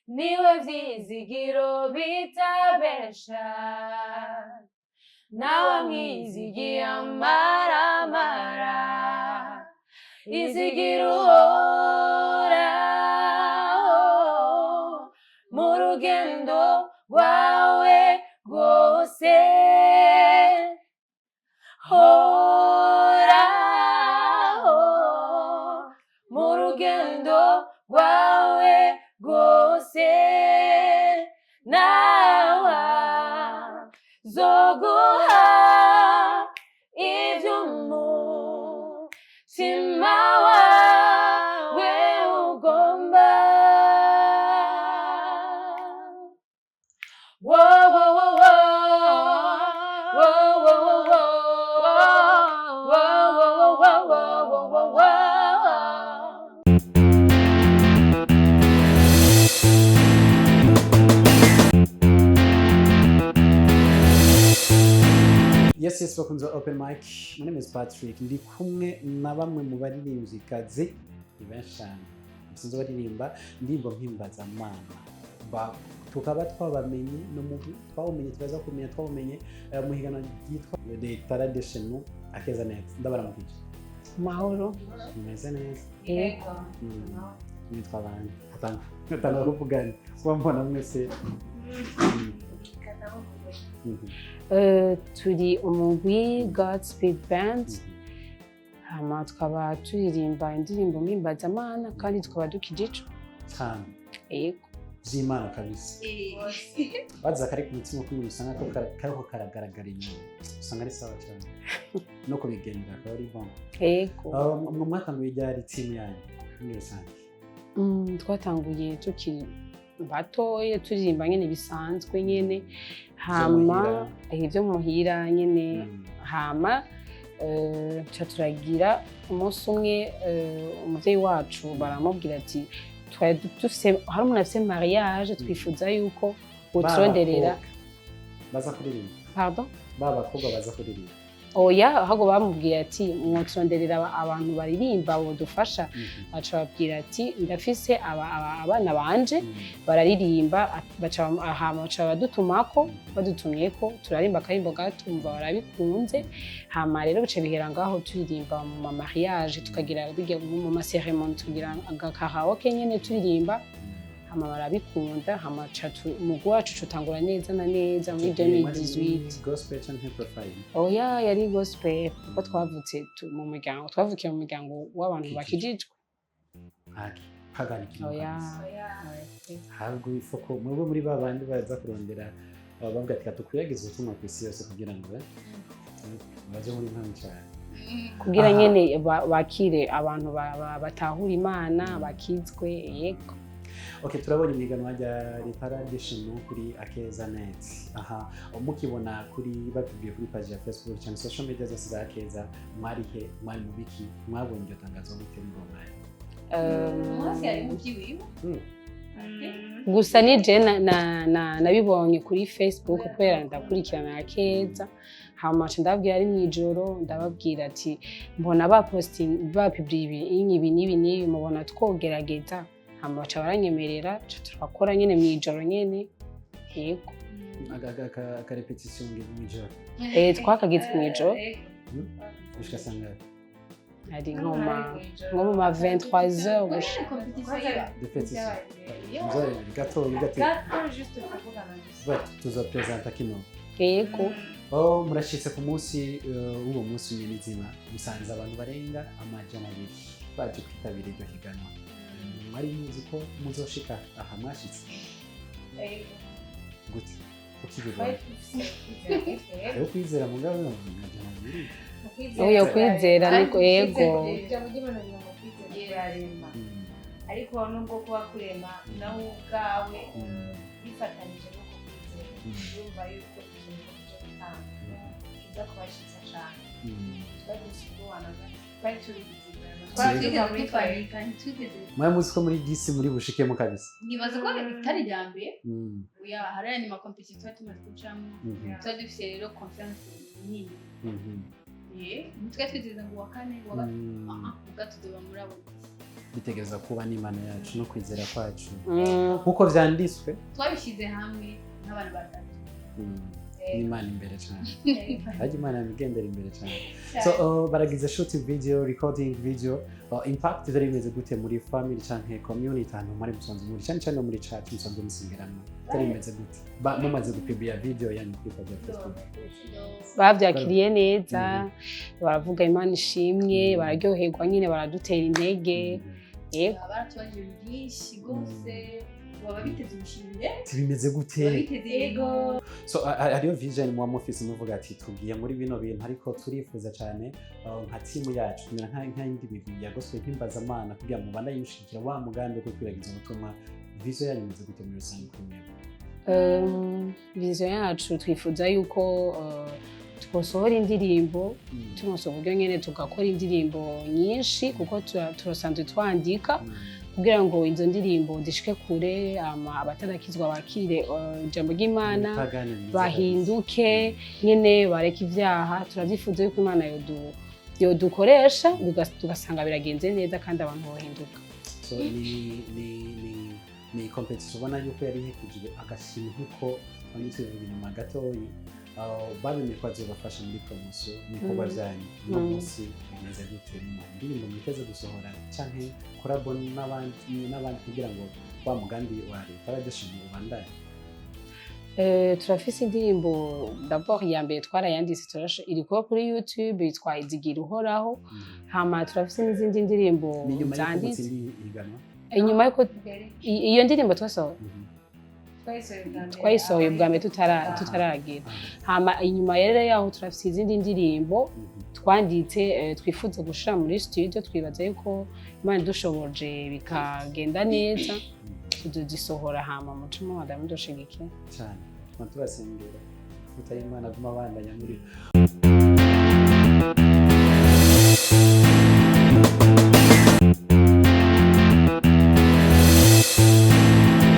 Niwe vyizigiro bitabesha, nawe mwizigiye amaramara. Izigira Uhoraho mu rugendo rwawe rwose. Horaho mu rugendo rwawe rwose, nawe zoguha ivy'umutima wawe ugomba. Wo, wo, wo, wo. Wo, wo, wo, wo. Wo, wo, wo, wo, wo, wo, wo, wo. Yes, bakunze ba Open Mic. My name is Patrick. Ndi kumwe na bamwe mu baririmvyikazi, ni benshi cyane basanzwe baririmba indirimbo mpimbazamana. Tukaba twabamenye no mu twawumenye, tubaza kumenya twawumenye mu higanwa ryitwa Les Talents de chez nous, Akeza Net. Ndabaramukije. Mahoro. Mumeze neza? Yego. Nitwa bande? Atanga kuvugana kuba mbona mwese. Turi umugwi Godspeed Band, hama tukaba turirimba indirimbo mpimbazamana kandi tukaba dukijijwe. Cyane. Yego. Vy'Imana kabisa. Baza kari ku mutima k'umuntu, usanga ko kariko karagaragara inyuma, usanga ari sawa cyane no kubigendera akaba ari bon. Yego. Mwe mwatanguye ryari team yanyu muri rusange? Twatanguye tukiri batoye, turirimba nyene bisanzwe nyene, hama muhira. Ivyo muhira nyene. Hama ca turagira umunsi umwe, umuvyeyi wacu baramubwira ati twari dufise, hari umuntu afise mariage, twifuza yuko woturonderera. Ba bakobwa baza kuririmba? Pardon? Ba bakobwa baza kuririmba? Oya, ahubwo bamubwiye ati mwoturonderera abantu baririmba bodufasha. Baca babwira ati ndafise abana banje bararirimba. Baca hama baca badutumako, badutumyeko turarimba akarimbo gato, umva barabikunze. Hama rero bica bihera ngaho, turirimba mu ma mariage, tukagira bijya mu ma cérémonie, tukagira agakaraoke nyene turirimba, hama barabikunda. Hama umugwi wacu cutangura neza na neza muri 2018. Gospel canke profile? Oya, yari gospel, kuko twavutse mu muryango, twavukiye mu muryango w'abantu bakijijwe. Ntaki pagani kirimo Oya. kabisa. Ahubwo ifoko mwebwe muri ba bandi baza kurondera, baba bavuga ati katukwiyagize ubutumwa ku isi yose kugira ngo baje muri mpamvu cyane. Kugira Aha. nyene bakire abantu batahura Imana, bakizwe, yego. Okay, turabonye imiganwa rya Les de chez nous kuri Akeza Net. Aha mukibona kuri batubwiye kuri page ya Facebook cyangwa social media zose za Akeza, mwari he? Mwari mu biki? Mwabonye iryo tangazo gute muri uwo mwanya? Hafi yari mu by'iwiwe. Gusa ni je nabibonye kuri Facebook kubera ndakurikirana Akeza. Hama nca ndababwira, ari mw'ijoro, ndababwira ati mbona ba posting, bapubliye ibi ibi n'ibi n'ibi, mubona twogerageza? Hama baca baranyemerera, ca turakora nyene mw'ijoro nyene, yego. Aka répétition mw'ijoro? Eh, twakagize mw'ijoro. Gushika sangahe? Ari nko mu ma 23h gushika. Répétition gato gato. Gato, juste kuvugana gusa. Tuza presenta kino. Yego. Oh, murashitse ku munsi w'uwo munsi nyene izima, musanze abantu barenga 200 baje kwitabira iryo higanwa. Mwari muzi ko muzoshika aha mwashitse gute ukibibona? Hariho kwizera mugabo 200. Oya, kwizera niko, yego. Ijambo ry'Imana rivuga ngo kwizera kurarema. Ariko nubwo kuba kurema, nawe ubwawe bifatanije no kukwizera, yumva yuko ikintu cyo gutanga kiza kuba cyiza cyane. Twari dufite ubwoba na gato, twari tubigize. Twigeze kwitwararika, ntitwigeze. Mwari muzi ko muri disi muri bushikemo kabisa? Nibaza ko itari irya mbere. Oya, hari ayandi ma compétition tuba tumaze gucamo. Tuba dufite rero confiance nini. Ntitwari twiteze ngo uwa kane, uwa gatatu, ubwa tuzoba muri abo. Bitegereza kuba n'Imana yacu no kwizera kwacu nk'uko vyanditswe. Twabishyize hamwe nk'abantu batatu. N'Imana imbere cyane, harya Imana yamigendera imbere cyane. So baragize shooting video, recording video, impact vyari bimeze gute muri family canke community ahantu muri musanzwe muri, cyane cyane muri church musanzwe musengeramwo? Vyari bimeze gute mumaze gupibia video yanyu kuri page ya Facebook? Bavyakiriye neza, baravuga Imana ishimwe, bararyoherwa nyine, baradutera intege. Yego. Baratubajije byinshi rwose, baba biteze ubushimire. Ati bimeze gute? Baba biteze, yego. So hariyo vision muba mufise, muvuga ati tugiye muri bino bintu, ariko turifuza cyane nka timu yacu kumera nk'indi migwi ya gospel mpimbazamana kugira ngo mubandanye mushigikira wa mugambi wo gukwiragiza ubutumwa. Vision yanyu imeze gute muri rusange kuri mwebwe? Vision yacu, twifuza yuko twosohora indirimbo, turonse uburyo nyene tugakora indirimbo nyinshi, kuko turasanzwe twandika, kugira ngo izo ndirimbo zishike kure, ama abatarakizwa bakire ijambo ry'Imana, Ibipagani bize. Bahinduke nyene, bareke ivyaha. Turavyifuza yuko Imana yodukoresha, tugasanga biragenze neza kandi abantu bohinduka. So ni competition ubona yuko yari ihekejwe agashimwe, nkuko bamwe tubivuga inyuma gatoyi, babemeye ko bazobafasha muri promotion ibikorwa byanyu. Uno munsi bimeze gute mu ndirimbo mwiteze gusohora canke collabo n'abandi kugira ngo wa mugambi wa leta badashimye ubandanye? Turafise indirimbo d'abord ya mbere twarayanditse, iri kuba kuri YouTube, yitwa Izigira Uhoraho. Hama turafise n'izindi ndirimbo Ni nyuma y'uko zanditse. mutsindiye ihiganwa? Inyuma yuko Mbere. Iyo ndirimbo twasohoye Twayisohoye bwa mbere. Twayisohoye bwa mbere tutaragira. Hama inyuma rero yaho turafise izindi ndirimbo twanditse, twifuza gushira muri studio. Twibaza yuko Imana idushoboje bikagenda neza, tuzozisohora, hama muce mubandanya mudushigikiye. Cyane, tuma tubasengera, tutari Imana aguma abandanya muri